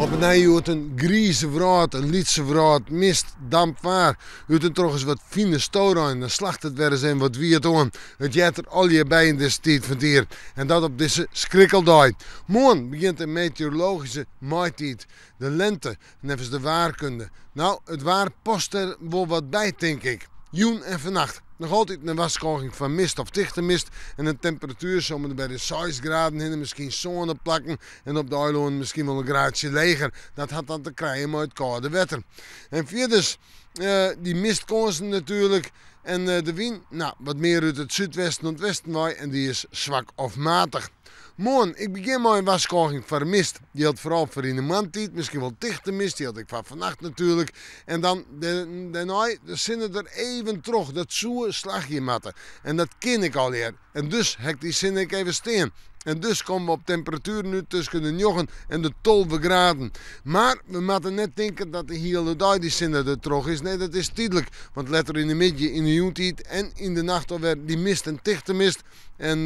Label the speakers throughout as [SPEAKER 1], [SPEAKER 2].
[SPEAKER 1] Op 'e nij hjoed in grize wrâld, in lytse wrâld, mist, damp waar. Út en troch is wat fine storein, dan slacht it wer ris even wat wiet oan. It heart der allegear by yn dizze tiid fan it jier. En dat op dizze skrikkeldei. Moarn begjint de meteorologyske maitiid, de lente, neffens de waarkunde. No, it waar past der wol wat by, tink ik. Jûn en fannacht noch altyd in warskôging foar mist of tichte mist en in temperatuer om en by de seis graden hinne, miskien sân op plakken en op de eilannen miskien wol in graadsje leger. Dat hat dan te krijen mei it kâlde wetter. En fierders dy mistkânsen natuerlik en de wyn, no, wat mear út it súdwesten oant westen wei en dy is swak of matich. Moarn, ik begjin mei in warskôging foar mist. Jildt foaral foar yn de moarntiid, miskien wol tichte mist, jildt ek foar fannacht natuerlik. En dan dêrnei de sinne der even troch, dat soe slagje moatte. En dat kin ek allegear. En dus ha ik dy sinne ek even stean. En dus komme we op temperatueren út tusken de njoggen en de 12 graden. Mar we moatte net tinke dat de hiele dei dy sinne der troch is. Nee, dat is tydlik. Want letter yn de middei, yn de jûntiid en yn de nacht alwer dy mist en tichte mist. En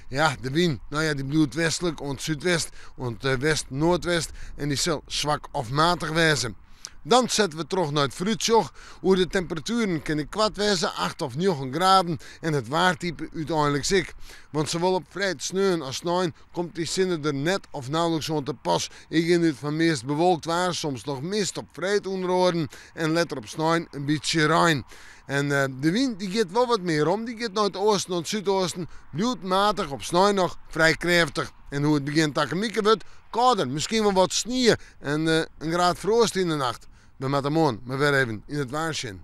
[SPEAKER 1] ja, de wyn, no ja, dy bliuwt westlik oant súdwest, oant west-noardwest en dy sil swak of matich wêze. Dan sette we troch nei it foarútsjoch. Oer de temperatueren kin ik koart wêze, acht of njoggen graden en it waartype úteinliks ek. Want sawol op freed, sneon as snein komt dy sinne der net of nauwelijks oan te pas. Ik gean út fan meast bewolkt waar, soms noch mist op freed ûnder oaren en letter op snein in bytsje rein. En de wyn dy giet wol wat mear om, dy giet nei it oasten oant súdoasten, bliuwt matich op snein noch frij krêftich. En hoe't it begjin takom wike wurdt, kâlder, miskien wol wat snie en in graad froast yn de nacht. We moatte moarn mar wer even yn it waar sjen.